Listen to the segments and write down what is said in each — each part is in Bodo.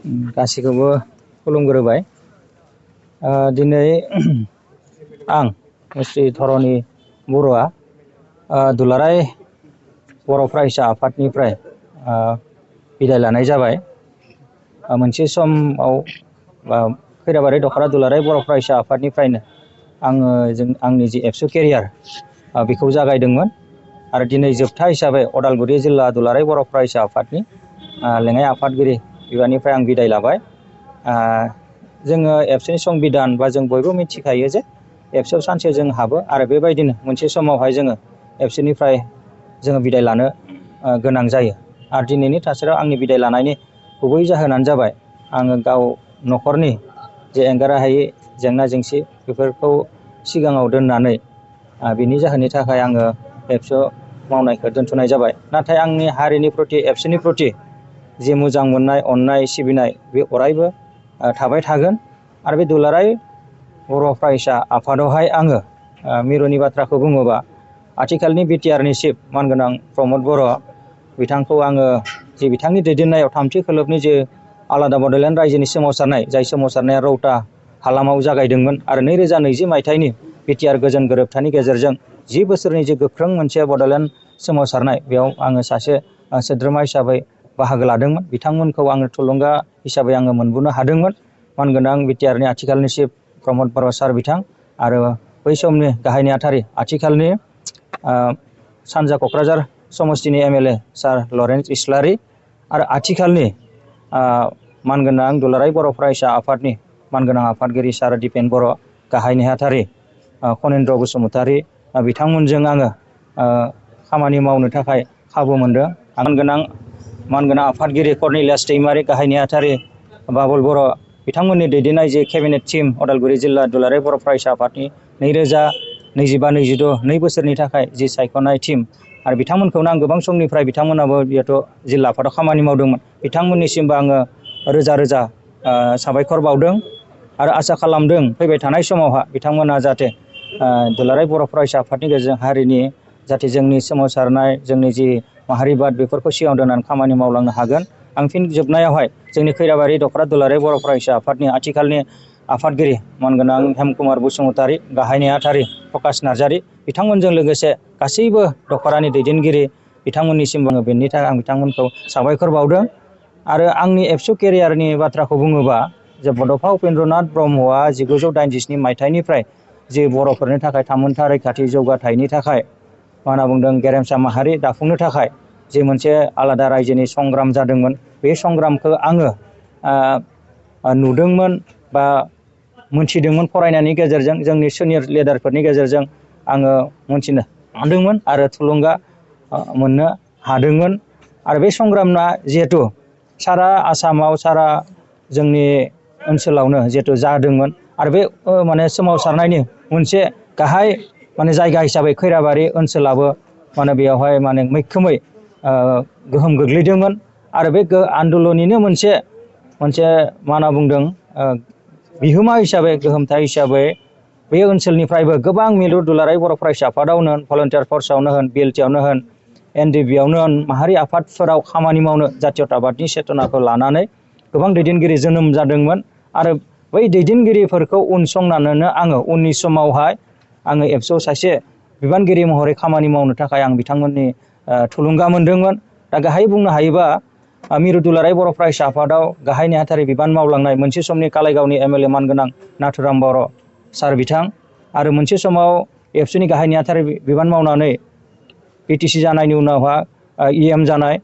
गासैखौबो खुलुमग्रोबाय। दिनै आं मुस्रि धरणी बर'आ दुलाराय बर' फरायसा आफादनिफ्राय बिदाय लानाय जाबाय। मोनसे समाव खैराबारि दख'रा दुलाराय बर' फरायसा आफादनिफ्रायनो आङो आंनि जि एबसु केरियार बेखौ जागायदोंमोन आरो दिनै जोबथा हिसाबै अदालगुरि जिल्ला दुलाराय बर' फरायसा आफादनि लेङाइ आफादगिरि बिबाननिफ्राय आं बिदाय लाबाय। जोङो एबसुनि संबिधान बा जों बयबो मिथिखायो जे एबसुआव सानसे जों हाबो आरो बेबायदिनो मोनसे समावहाय जोङो एबसुनिफ्राय जोङो बिदाय लानो गोनां जायो। आरो दिनैनि थासारियाव आंनि बिदाय लानायनि गुबै जाहोनानो जाबाय आङो गाव न'खरनि जे एंगारनो हायै जेंना जेंसि बेफोरखौ सिगाङाव दोननानै बिनि जाहोननि थाखाय आङो एबसु मावनायखौ दोनथ'नाय जाबाय। नाथाय आंनि हारिनि प्रति एबसुनि प्रति जे मोजां मोननाय अननाय सिबिनाय बे अरायबो थाबाय थागोन। आरो बे दुलाराय बर' फरायसा आफादावहाय आङो मिरुनि बाथ्राखौ बुङोबा आथिखालनि बिटिआरनि चिफ मानगोनां प्रमद बर' बिथांखौ आङो जे बिथांनि दैदेननायाव थामथि खोलोबनि जे आलादा बड'लेण्ड रायजोनि सोमावसारनाय जाय सोमावसारनाया रौता हालामाव जागायदोंमोन आरो 2020 मायथाइनि बिटिआर गोजोन गोरोबथानि गेजेरजों 10 बोसोरनि जे गोख्रों मोनसे बड'लेण्ड सोमावसारनाय बेयाव आङो सासे सोद्रोमा हिसाबै बाहागो लादोंमोन। बिथांमोनखौ आङो थुलुंगा हिसाबै आङो मोनबोनो हादोंमोन। मानगोनां बिटिआरनि आथिखालनि चिफ प्रमद बर' सार बिथां आरो बै समनि गाहाय नेहाथारि आथिखालनि सानजा क'क्राझार समस्तिनि एमएलए सार लरेन्स इस्लारि आरो आथिखालनि मानगोनां दुलाराय बर' फरायसा आफादनि मानगोनां आफादगिरि सार दिपेन बर' गाहाय नेहाथारि खनेन्द्र बसुमतारी बिथांमोनजों आङो खामानि मावनो थाखाय खाबु मोनदों। मानगोनां आफादगिरि कर्नेलियास दैमारि गाहाय नेहाथारि बाबुल बर' बिथांमोननि दैदेननाय जे केबिनेट टिम अदालगुरि जिल्ला दुलाराय बर' फरायसा आफादनि 2025-26 2 बोसोरनि थाखाय जि सायख'नाय टिम आरो बिथांमोनखौनो आं गोबां समनिफ्राय बिथांमोनाबो जिहेथु जिल्ला आफादाव खामानि मावदोंमोन बिथांमोननिसिमबो आङो रोजा रोजा साबायखर बावदों आरो आसा खालामदों फैबाय थानाय समावहा बिथांमोना जाहाथे दुलाराय बर' फरायसा आफादनि गेजेरजों हारिनि जाहाथे जोंनि सोमावसारनाय जोंनि जि माहारिबाद बेफोरखौ सिगाङाव दोननानै खामानि मावलांनो हागोन। आं फिन जोबनायावहाय जोंनि खैराबारि दख'रा दुलाराय बर' फरायसा आफादनि आथिखालनि आफादगिरि मानगोनां हेमकुमार बसुमतारी गाहाय नेहाथारि प्रकाश नार्जारी बिथांमोनजों लोगोसे गासैबो दख'रानि दैदेनगिरि बिथांमोननिसिमबो आङो बेनि थाखाय आं बिथांमोनखौ साबायखर बावदों। आरो आंनि एबसु केरियारनि बाथ्राखौ बुङोबा जे बड'फा उपेन्द्रनाथ ब्रह्मआ 1987 मायथाइनिफ्राय जे बर'फोरनि थाखाय थामोनथा रैखाथि जौगाथायनि थाखाय मा होनना बुंदों गेरेमसा माहारि दाफुंनो थाखाय जे मोनसे आलादा रायजोनि संग्राम जादोंमोन बे संग्रामखौ आङो नुदोंमोन बा मोनथिदोंमोन फरायनायनि गेजेरजों जोंनि सिनियर लिडारफोरनि गेजेरजों आङो मोनथिनो हादोंमोन आरो थुलुंगा मोननो हादोंमोन। आरो बे संग्रामआ जिहेथु सारा आसामाव सारा जोंनि ओनसोलावनो जिहेथु जादोंमोन आरो बे माने सोमावसारनायनि मोनसे गाहाय माने जायगा हिसाबै खैराबारि ओनसोलाबो माने बेयावहाय माने मैखोमै गोहोम गोग्लैदोंमोन। आरो बे आन्दलननिनो मोनसे मा होनना बुंदों बिहोमा हिसाबै गोहोमथाय हिसाबै बे ओनसोलनिफ्रायबो गोबां मिरु दुलाराय बर' फरायसा आफादावनो होन भलन्टियार फर्सआवनो होन बिएलटिआवनो होन एनडिबिआवनो होन माहारि आफादफोराव खामानि मावनो जातीयताबादनि चेतनाखौ लानानै गोबां दैदेनगिरि जोनोम जादोंमोन। आरो बै दैदेनगिरिफोरखौ उनसंनानैनो आङो उननि समावहाय आङो एबसुआव सासे बिबानगिरि महरै खामानि मावनो थाखाय आं बिथांमोननि थुलुंगा मोनदोंमोन। दा गाहाय बुंनो हायोबा मिरु दुलाराय बर' फरायसा आफादाव गाहाय नेहाथारि बिबान मावलांनाय मोनसे समनि कालाइगावनि एमएलए मानगोनां नाथुराम बर' सार बिथां आरो मोनसे समाव एबसुनि गाहाय नेहाथारि बिबान मावनानै बिटिसि जानायनि उनावहा इएम जानाय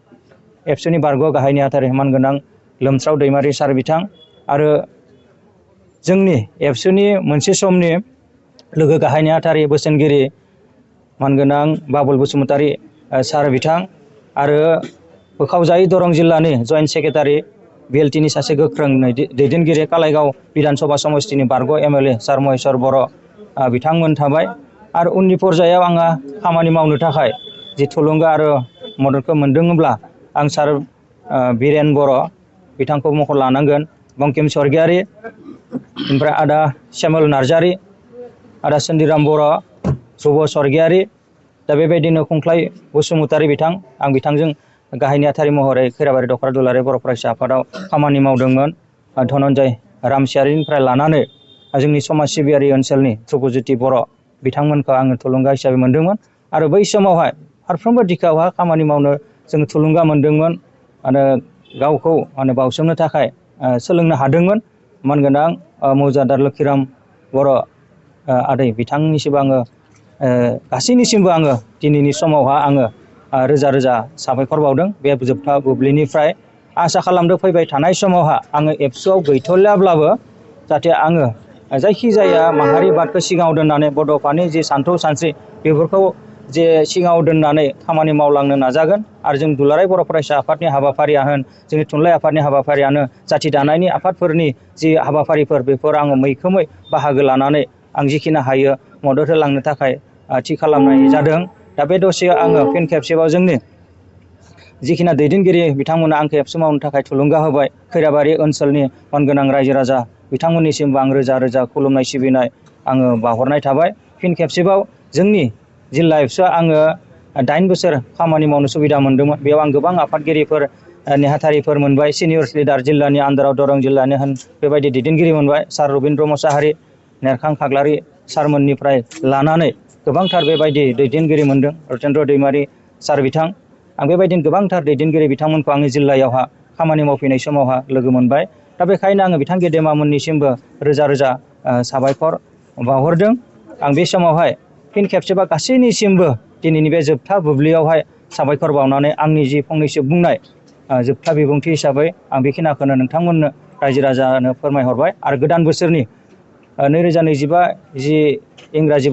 एबसुनि बारग' गाहाय नेहाथारि मानगोनां लोमस्राव दैमारि सार बिथां आरो जोंनि एबसुनि मोनसे समनि लोगो गाहाय नेहाथारि बोसोनगिरि मानगोनां बाबुल बसुमतारी सार बिथां आरो बोखावजायै दरं जिल्लानि जइन्ट सेक्रेटारि बिएलटिनि सासे गोख्रों दैदेनगिरि कालाइगाव बिधानसभा समस्तिनि बारग' एमएलए सार महेश्वर बर' बिथांमोन थाबाय। आरो उननि पर्यायाव आङो खामानि मावनो थाखाय जि थुलुंगा आरो मददखौ मोनदोंब्ला आं सार बिरेन बर' बिथांखौ मख'र लानांगोन, बंकिम स्वर्गियारि, ओमफ्राय आदा श्यामल नार्जारी, आदा चन्दिराम बर', जुब स्वर्गियारि, दा बेबायदिनो खुंख्लाय बसुमतारी बिथां आं बिथांजों गाहाय नेहाथारि महरै खैराबारि दख'रा दुलाराय बर' फरायसा आफादाव खामानि मावदोंमोन। धनन्जय रामसियारिनिफ्राय लानानै जोंनि समाज सिबियारि ओनसोलनि सुखुज्योति बर' बिथांमोनखौ आङो थुलुंगा हिसाबै मोनदोंमोन आरो बै समावहाय फारफ्रोमबो दिखायावहाय खामानि मावनो जोङो थुलुंगा मोनदोंमोन आरो गावखौ बावसोमनो थाखाय सोलोंनो हादोंमोन। मानगोनां मौजादार लोखिराम बर' आदै बिथांनिसिमबो आङो गासैनिसिमबो आङो दिनैनि समावहा आङो रोजा रोजा साबायखर बावदों। बे जोबथा बुब्लिनिफ्राय आसा खालामदों फैबाय थानाय समावहा आङो एबसुआव गैथ'लाब्लाबो जाहाथे आङो जायखिजाया माहारि बादखौ सिगाङाव दोननानै बड'फानि जि सानथौ सानस्रि बेफोरखौ जे सिगाङाव दोननानै खामानि मावलांनो नाजागोन आरो जों दुलाराय बर' फरायसा आफादनि हाबाफारिया होन जोंनि थुनलाइ आफादनि हाबाफारियानो जाथि दानायनि आफादफोरनि जि हाबाफारिफोर बेफोर आङो मैखोमै बाहागो लानानै आं जिखिनि हायो मदद होलांनो थाखाय थि खालामनाय जादों। दा बे दसेयाव आङो फिन खेबसेबाव जोंनि जिखिनि दैदेनगिरि बिथांमोना आंखौ एबसु मावनो थाखाय थुलुंगा होबाय खैराबारि ओनसोलनि मानगोनां रायजो राजा बिथांमोननिसिमबो आं रोजा रोजा खुलुमनाय सिबिनाय आङो बावहरनाय थाबाय। फिन खेबसेबाव जोंनि जिल्ला एबसुआ आङो 8 बोसोर खामानि मावनो सुबिदा मोनदोंमोन। बेयाव आं गोबां आफादगिरिफोर नेहाथारिफोर मोनबाय। सिनियर लिडार जिल्लानि आन्दाराव दरं जिल्लानि होन बेबायदि दैदेनगिरि मोनबाय। सार रबिन्द्र मोसाहारि, नेरखां खाग्लारि सारमोननिफ्राय लानानै गोबांथार बेबायदि दैदेनगिरि मोनदों। रतेन्द्र दैमारि सार बिथां आं बेबायदिनो गोबांथार दैदेनगिरि बिथांमोनखौ आङो जिल्लायावहा खामानि मावफैनाय समावहा लोगो मोनबाय। दा बेखायनो आङो बिथां गेदेमामोननिसिमबो रोजा रोजा साबायखर बावहरदों। आं बे समावहाय फिन खेबसेबा गासैनिसिमबो दिनैनि बे जोबथा बुब्लियावहाय साबायखर बावनानै आंनि जि फंनैसो बुंनाय जोबथा बिबुंथि हिसाबै आं बेखिनिखौनो नोंथांमोननो रायजो राजानो फोरमायहरबाय। आरो गोदान बोसोरनि 2025 जि इंराजि